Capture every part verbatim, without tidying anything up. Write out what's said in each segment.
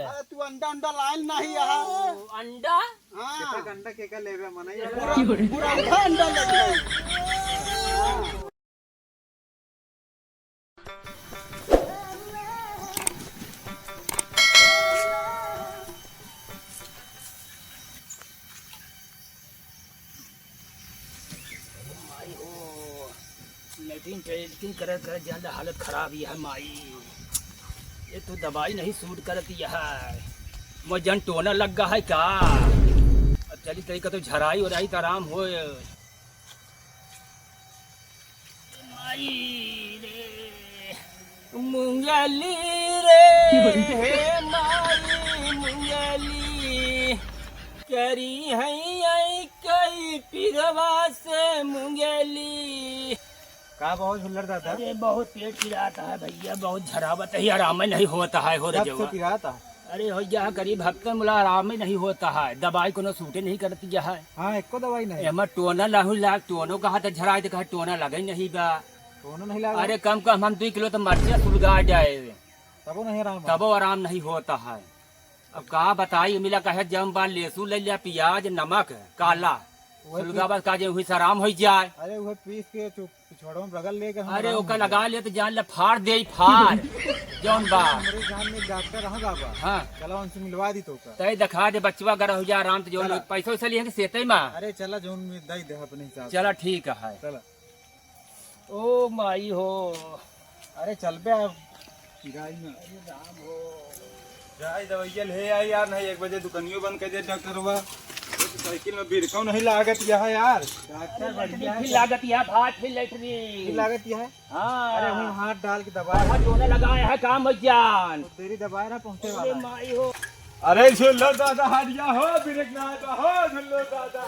अरे तू अंडा, अंडा लाइल नहीं यहाँ। ओ, अंडा? हाँ। केका अंडा केका लेबे मनई? पूरा, पूरा अंडा, अंडा लेबे। हाँ। माई हो, लेटरिन टेटरिन करत करत जान हालत खराब ही है माई। ये तो दवाई नहीं सूट करत ही है। मोर जन टोना लग गा है का? अब चली तई का तो झराई ओराई तो आराम होए। माई रे, मुंगली रे, हे माई मुंगली, करी है आई कई पिरवा से मुंगली। का बहुत झुल्लर दादा? अरे बहुत पेट पिरात है भैया, बहुत झरावत है, आराम नहीं होता है, हो कब से रजवा। पिरात है? अरे हो जा, करीब हफ्ते मुला आराम ही नहीं होता है, दवाई कोनो सूटे नहीं करती है। हाँ, एको दवाई नहीं। एमा टोना लाहू लाग, टोनो कहा तो झराए तो कहा टोना लगे ही नहीं बा। टोनो नहीं लागा? अरे कम कम हम दुई किलो तो मरचा सुलगा जाए, तबो नहीं आराम है। तबो आराम नहीं होता है। अब का बताई, मिला कहे जम बा, लहसुन ले लिया, प्याज, नमक, काला, वही सुलगा पीस बस का जे हुई से आराम हो जाए। अरे वही पीस के चुप पिछवाड़वा में रगड़ लेके हम अरे आराम ओका हो लगा जाए। ले तो जान ले फाड़ दे, फाड़। जौन बा। हमरे जान में डॉक्टर रहा बाबा। हाँ। चला उनसे मिलवा दी तो का। तय दिखा दे बचवा, अगर हो जा आराम तो जौन चला। पैसा वैसा लिए कि सेते में। अरे चला जौन में दे दे अपने हिसाब से। चला ठीक है। चला। ओ माई हो। अरे चल बे अब। गाय में। अरे राम हो। जाए दवाइया ले आई यार, नहीं एक बजे दुकानियो बंद कर दे डॉक्टरवा। साइकिल में बिरकौ नहीं लागत यह यार। डॉक्टर बढ़िया है। फिर लागत यह भात, फिर लेटरिन। फिर लागत यह है। हाँ। अरे हूँ हाथ डाल के दबाए। हाथ धोने लगा है काम हो जान। तेरी दबाए ना पहुँचे अरे वाला। माई हो। अरे झुल्लो दादा हट जा हो, ब्रेक ना आए तो हो झुल्लो दादा।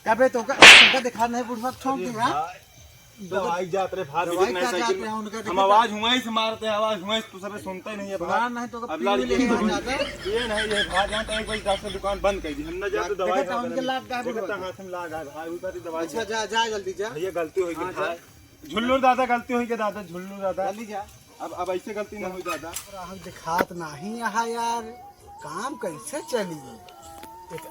कबे तो का, तुमका दिखा नहीं बुढ़वा ठोक दी, हाँ? दवाई जात रे भाई, दवाई का जात रे, उनका हम आवाज हुआ ही से मारते हैं, आवाज हुआ ही से, तू सबे सुनता ही नहीं है भाई। सुना नहीं तो अब पी ले, ले, ज्यादा। ये नहीं, ये भाई, यहाँ तो एक बजे डॉक्टर दुकान बंद कर दी, हम ना जाते दवाई देखा था, उनके लाग गया देखा था, बुढ़वा। हाथ में लाग गया भाई, उधर ही दवाई अच्छा, जा। जा, जा, जल्दी जा। भैया, गलती हो गई हाँ, भाई। जा। झुल्लू दादा, गलती हो गई दादा, झुल्लू दादा। जल्दी जा। अब, अब ऐसे गलती ना हो दादा। राह दिखात नहीं यहाँ यार, काम कैसे चली? एक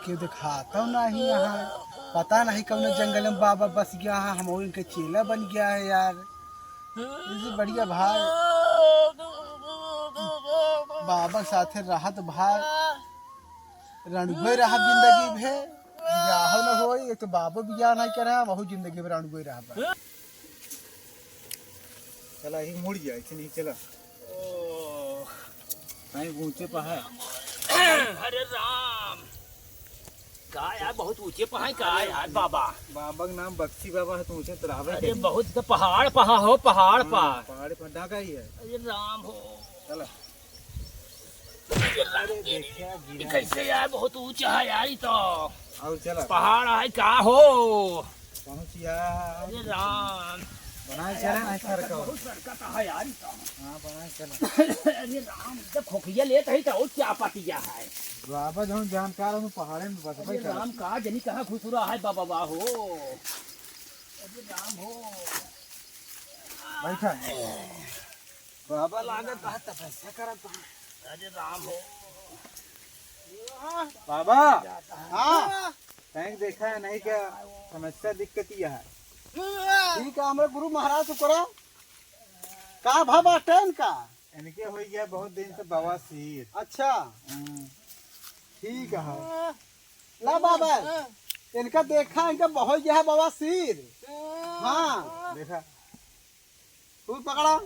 केहू देखातौ नाही यहाँ। पता नहीं कौन जंगल में बाबा बस गया है, हम इनके चेला बन गया है यार। इसी बढ़िया भाई, बाबा साथे रहत भाई, रणुए रहत जिंदगी भे, बियाह न होई, एक तो बाबो बियाह नहीं करे, वहू जिंदगी भे रणुए रहबा। चला, ही मुड़ गया, ऐसे नहीं चला। ओ। कहीं ऊंचे पहाड़। अरे राम, का यार, बहुत ऊंचे पहाड़, का यार बाबा? बाबा का नाम बक्सी बाबा है, तो ऊंचे तो रहबे अरे करी। बहुत तो पहाड़, पहाड़ हो, पहाड़ हाँ, पा। पहाड़ पर डाका ही है। अरे राम हो। चला। अरे देखिया, ये गिरा। कैसे यार, बहुत ऊंचा है यार, ये तो। और चला। पहाड़ है का हो? पहुंच यार। अरे राम। बनाए चला ना, सरका। बहुत सरका तो है यार, ये तो। हाँ, बनाए चला। अरे राम, जब खोखिया लेत है तो और क्या पतिया है? बाबा जौन जानकार है, पहाड़े में बस अरे बैठा। राम, का जनी कहाँ घुस रहा है बाबा, वाह हो। अरे राम हो। बैठा। बाबा लागत बा तपस्या करत बा। अरे राम हो। बाबा। हाँ। तैं देखा है नहीं क्या समस्या दिक्कत यह है? ठीक है, हमरे गुरु महाराज से करा। का भा बाटे इनका? इनके हो गया बहुत दिन से बवासीर। अच्छा। हम्म। ठीक है। ला बाबा, इनका देखा, इनका बहुत यह बवासीर। हाँ। देखा। तू पकड़ा।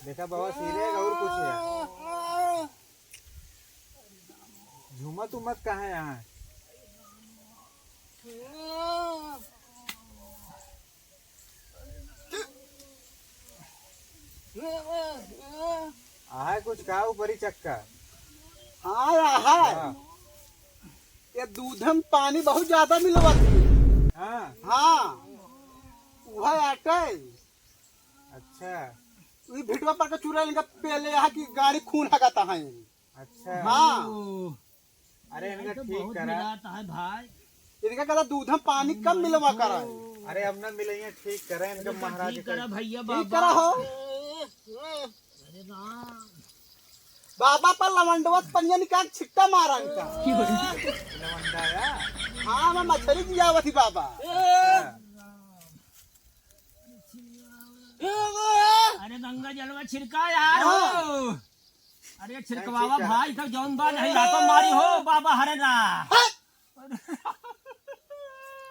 देखा बाबा सीधे और कुछ है। झूमत उमत कहाँ है यहाँ? आहे कुछ का ऊपरी चक्का? हाँ, आहे। हाँ। ये दूध में पानी बहुत ज्यादा मिलवा थी। हाँ। हाँ। वह आटे। अच्छा। ई भिटवा पर के चुरा इनका पहले यहाँ की गाड़ी खून हगाता है। अच्छा। हाँ। ओ, अरे, इनका भाई तो ठीक बहुत करा। मिलाता है भाई। इनका कहता दूध में पानी कम मिलवा करा। अरे, अब ना मिलइया, ठीक करा इनका, इनका महाराज ठीक का। करा भैया ठीक बाबा। करा हो। अरे राम। बाबा पर लवंडवा पनिया निकाल छिट्टा मारा इनका। लवंडा या? हाँ, मैं मछरी जियावत ही बाबा। अच्छा। अरे गंगा जलवा छिड़का यार हो। हाँ। अरे छिड़कवावा भाई, तो जौन बा नहीं, लातो मारी हो बाबा, हरे ना।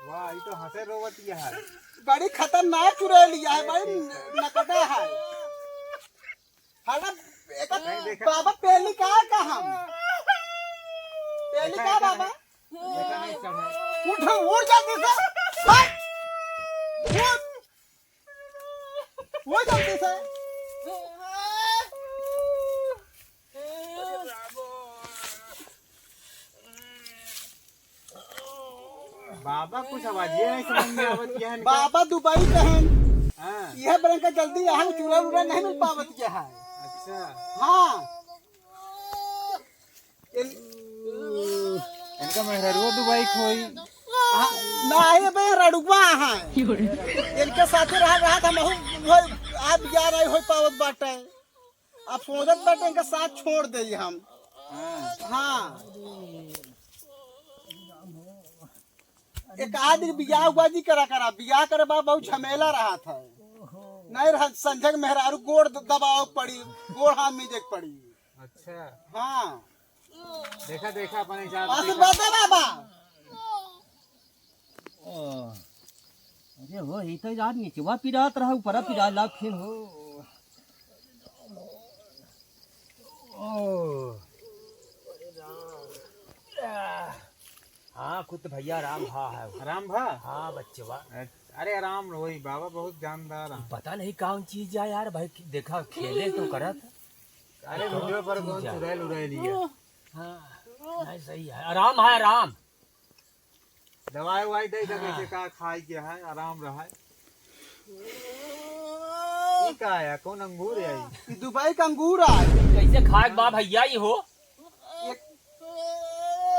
वाह, ये तो हंसे रोवत ये है। बड़ी खतरनाक चुड़ैलिया है, बड़ी नकटा है। हला, एक नहीं देखा। बाबा पेली का, का हम? पेली देखा, का देखा बाबा? नहीं। देखा नहीं, चढ़ा। उठ, उठ जल्दी से। हट। उठ। उठ जल्दी से। बाबा कुछ आवाजिए नहीं समझ में आवत, यह इनका बाबा दुबई के हैं। हाँ। यह बरन का जल्दी यहाँ चूड़ा उड़ा नहीं मिल पावत यह है। अच्छा। हाँ। इन- इनका मेहरारू दुबई खोई। हाँ, नहीं बे रड़ुआ है। इनके साथे रहा, रहा था, महू, वो, आप जा रहे हो पावत बाटे। अब सोचत बाटे इनका साथ छोड़ देई हम। हाँ। हाँ। एक आध दिन बियाह हुआ जी करा करा, बियाह करे बाद बहुत झमेला रहत है। नहीं रह, संजय के मेहरारू गोड़ द-, दबावे के पड़ी, गोड़ हाथ मीजे के पड़ी। अच्छा। हाँ। देखा, देखा, अपने हिसाब से आशीर्वाद दे बाबा। ओ, अरे हो, ये तो यार निचवा पिरात रहा, ऊपरा पिरा लाग फिर हो। ओ। हाँ, खुद भैया आराम भा है। आराम भा? हाँ, बच्चवा। अरे, आराम रहो, ये बाबा बहुत जानदार है। पता नहीं कौन चीज है यार, भाई, देखा, खेले तो करत। अरे, वीडियो पर कौन चुड़ैल उड़ैल लिया? हाँ, नहीं, सही है, आराम है, आराम। दवाई ववाई दे दे, हाँ। कैसे का खाए के है, आराम रहा है। ये का है, कौन अंगूर है ये? ये दुबई का अंगूर है। कैसे खाए के बा भैया ये हो? ये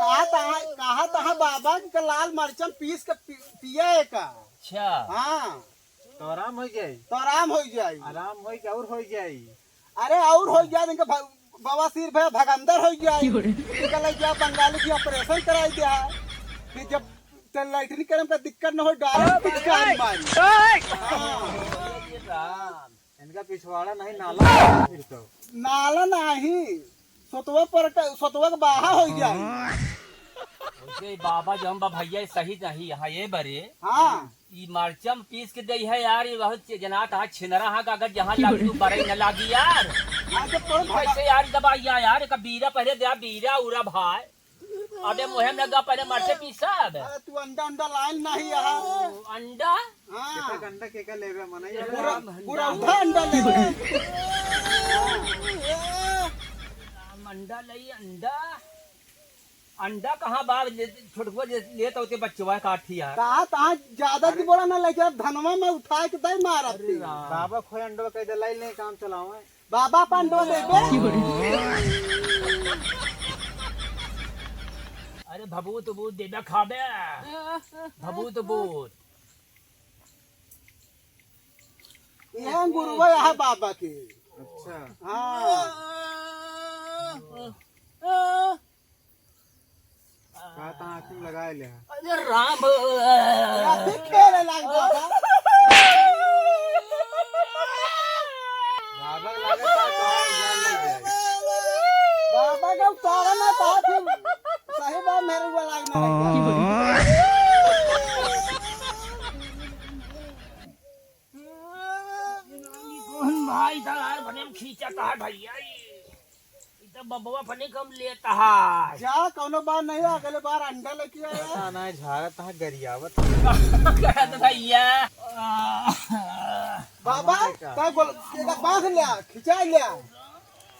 कहा तहा, कहा तहा बाबा के लाल मरचम पीस के पी-, पिया है का? अच्छा। हाँ। तो आराम हो जाई। तो आराम हो जाई। आराम होई कि और हो जाई? अरे और हो जाई, इनका भ-, बवासीर भया भगंदर हो जाई। क्यों रे? इनका लग गया बंगाली की ऑपरेशन कराई दिया। फिर जब ते लैट्रिन करे में दिक्कत न हो, डायरेक्ट पिचकारी मारी। हाँ। इनका पिछवाड़ा नहीं, नाला फिर तो। नाला नहीं, सोतवा पर का, सोतवा के बाहा हो जाई। वैसे ही बाबा जौन बा भैया, ये सही नहीं है ये बरे। हाँ। ई मरचम पीस के दई है यार, ये बहुत जना तहा छिनरा हा, अगर जहाँ लागी तू बरई न लागी यार। हाँ, तो कौन भगा- कैसे यार दबाइया यार, एक बीरा पहले दे, बीरा उरा भाई। अबे मुहे में लगा, पहले मरचे पीसा अब। अरे तू अंडा, अंडा लाइन नहीं यहाँ। ओ, अंडा? हाँ। केकर अंडा केकर लेबे, मनई वाला? पूरा, पूरा उठा अंडा लेबे। हम अंडा लई, अंडा। अंडा कहाँ बा? ले, छोटकुआ ले, ले तो उते बच्चवा काठी यार। कहाँ, कहाँ ज्यादा अरे। तू बोला ना, लेके अब धनवा में उठा के दे मारत अरे थी। राम। बाबा खोए अंडो कह दे, लाई ले काम चलावे। बाबा पंडो देबे। अरे भभूत भूत देबे खाबे। भभूत भूत। ये अंगूरवा है बाबा के। अच्छा। हाँ। का त आँख में लगाए ले है। अरे राम। अभी खेले लाग बाबा। बाबा के लागे त कहाँ जान लग जाए। बाबा का उतारा ना था फिर। सही बात मेरे को लाग ना। कौन भाई साला यार बने में खींचा था भैया ये। ई तो बबवा फनी कम लेता है। जा, कौनो बार नहीं, अगले बार अंडा लेके आया। पता नहीं, झाड़त है, गरियावत है। कहत भैया। बाबा, हमारे का? तै बोल, एका बांध लिया, खिंचा लिया।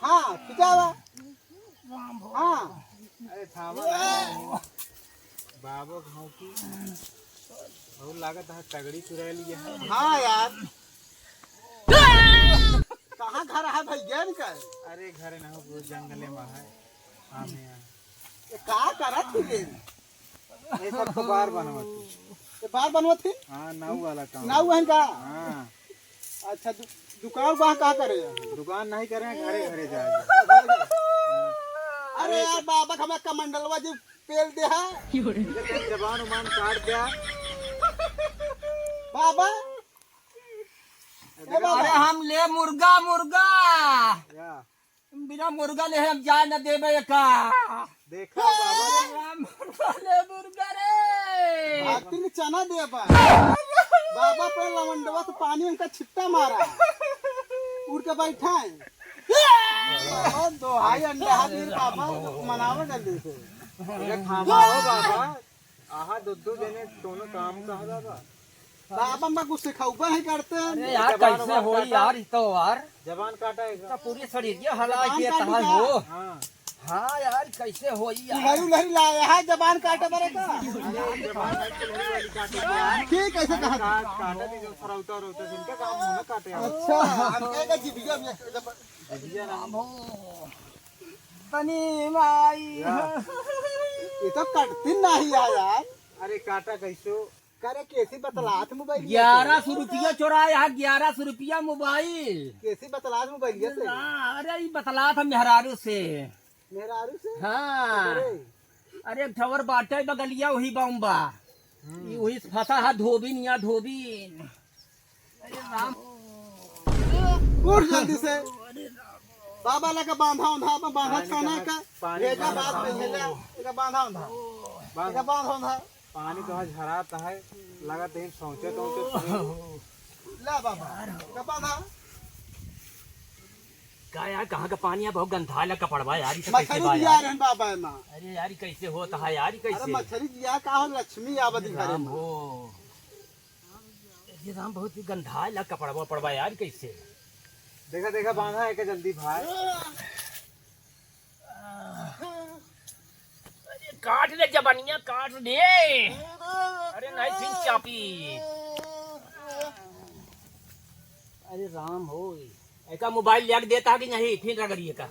हाँ, खिंचावा। हाँ। अरे, थामा। बाबो गाँव की। बहुत लागत है, तगड़ी चुरा लिया है। हाँ यार। कहाँ घर है भैया इनका? अरे घर ना हो, वो जंगले में है। ये का करत ही रे? ये सब तो बार बनवत ही। ये बार बनवत ही? हाँ, नाऊ वाला काम। नाऊ है का? हाँ। अच्छा, दु-, दुकान वहाँ कहाँ करे? दुकान नहीं करे, घरे घरे जाए। अरे यार, बाबा का हमें कमंडलवा जी पेल दे है। जबान उमान काट दे। बाबा, ए बाबा। अरे हम ले मुर्गा, मुर्गा। या। बिना मुर्गा ले हम जाए न देबे का। देखा बाबा। अरे राम, मुर्गा ले मुर्गा रे। भात में चना देबा। बाबा पे लवंडवा से पानी उनका छिट्टा मारा। उड़ के बैठा है। बाबा, दोहाई अंडा हाथ में बाबा, मनावा जल्दी से। अरे थामा हो बाबा। आहा, दो, दो जने दोनों काम का है बाबा। बाबा, मैं कुछ सिखाऊबा नहीं करते हैं। अरे यार, जबान कैसे उबान होई काटा। यार, ई तो यार। जबान काटा है तो का? पूरी शरीर ये हला जबान के काटी तहाल का? हो। हाँ। हाँ यार, कैसे होई यार? उलहरी, उलहरी लाया है, जबान काटे बरे का? जबान काटे, उलहरी वाली काटे का? ठीक, ऐसे कहा था। काट, काटा नहीं, जो सरौता, उरौता, जिनका काम मुंह में काटे यार। अच्छा, हम कहेगा जिभिया, जिभिया ना। तनी माई। या। ये तो कटती नहीं है यार। अरे काटा कैसो? करे कैसी बतलात मोबाइल से? ग्यारह सौ रुपया चोराया है, ग्यारह सौ रुपया मोबाइल। कैसी बतलात मोबाइल से? ना, अरे ई बतलात हम मेहरारू से। मेहरारू से? हाँ। अरे। अरे एक ठवर बाटे बगलिया वही बम्बा। हम्म। ई वही फंसा है धोबिन या धोबिन। अरे राम। उठ जल्दी से। बाबा लगा बांधा उंधा, बांधा पानी छाना कहाँ, का। पानी भेजा कहाँ, बात में भेजा, एका बांधा उंधा। बांध। एका बांधा उंधा। पानी तो आज हरात है, लगा तेन सोचे तो। ला बाबा, एका बांधा। का यार, कहाँ का पानी है? बहुत गंधाइला कपड़वा यार, ई सब कैसे मछरी बा जिया यार? रहन बाबा है माँ। अरे यार, ई कैसे होत है यार, ई अरे कैसे? मछरी जिया का हो, लक्ष्मी आवत अरे घरे राम में। हो। ये राम, बहुत ही गंधाइला कपड़वा, पड़वा यार, कैसे? देखा, देखा, बांधा है के जल्दी भाई। अरे काट ले जबनिया, काट ले। अरे नहीं, फिर चापी। अरे राम हो, एका मोबाइल लिया के देता है कि नहीं, फिर रगड़िए का।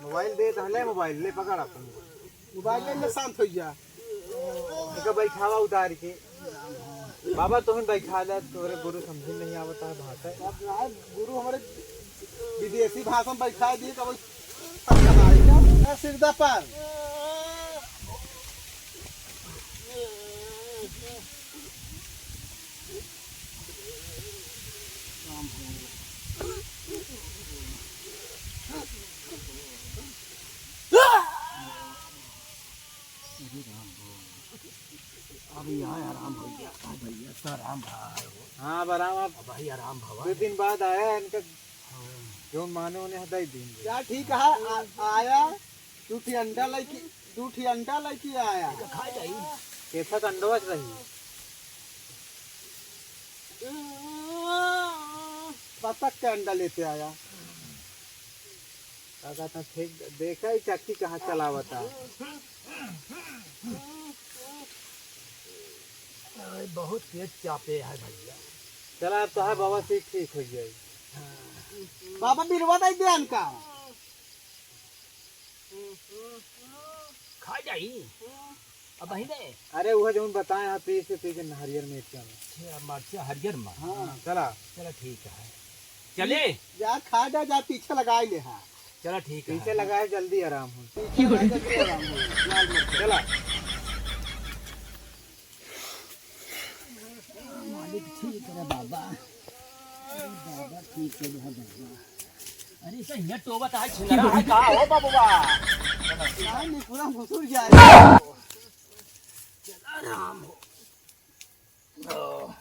मोबाइल देता है, ले मोबाइल, ले पकड़ अपन। मोबाइल ले, ले, शांत हो जा। एका बैठावा उतार के। बाबा, तोहन बैठा ले, तोरे गुरु समझे नहीं आवता है भाषा। अब यार, गुरु हमारे विदेशी भाषा में बैठा दिए, कब ए, सिरदा पर। अरे राम हो। अब यहाँ आराम हो गया। हाँ भैया, तो आराम भाई हो। हाँ, अब आराम अब। अब भाई आराम भवा। दो दिन बाद आया है इनका, हाँ। जो माने उन्हें हटाई देंगे। क्या ठीक है, आ-, आया, दू ठी अंडा लेके, दू ठी अंडा लेके आया। तो खा जाई। कैसा का अंडवा रही? बतख के अंडा लेते आया। का कहता, ठीक, देखा ही चक्की कहाँ चलावता। अरे, बहुत तेज चापे है भैया। चला, अब तो है बाबा से ठीक हो जाए। हाँ। बाबा बिलवा दे दे इनका। खा जाई। अब वही दे। अरे, वो जौन बताए हैं, पीस के, पीस के हरियर मिर्चा में। अच्छा, मिर्चा हरियर में। हाँ। चला। चला, ठीक है। चले? जा, खा जा, जा, पीछे लगाई ले, हाँ। चला, ठीक है। पीछे लगाए, जल्दी आराम हो। पीछे लगाए, जल्दी आराम हो। लाल मिर्च। चला। मालिक ठीक रे बाबा। बाबा ठीक रे बाबा। अरे, इसे हियाँ टोबत है, छिंदरा है का हो बबुआ? नहीं, नहीं, पूरा घुसुर जाए। चला राम हो। ओ,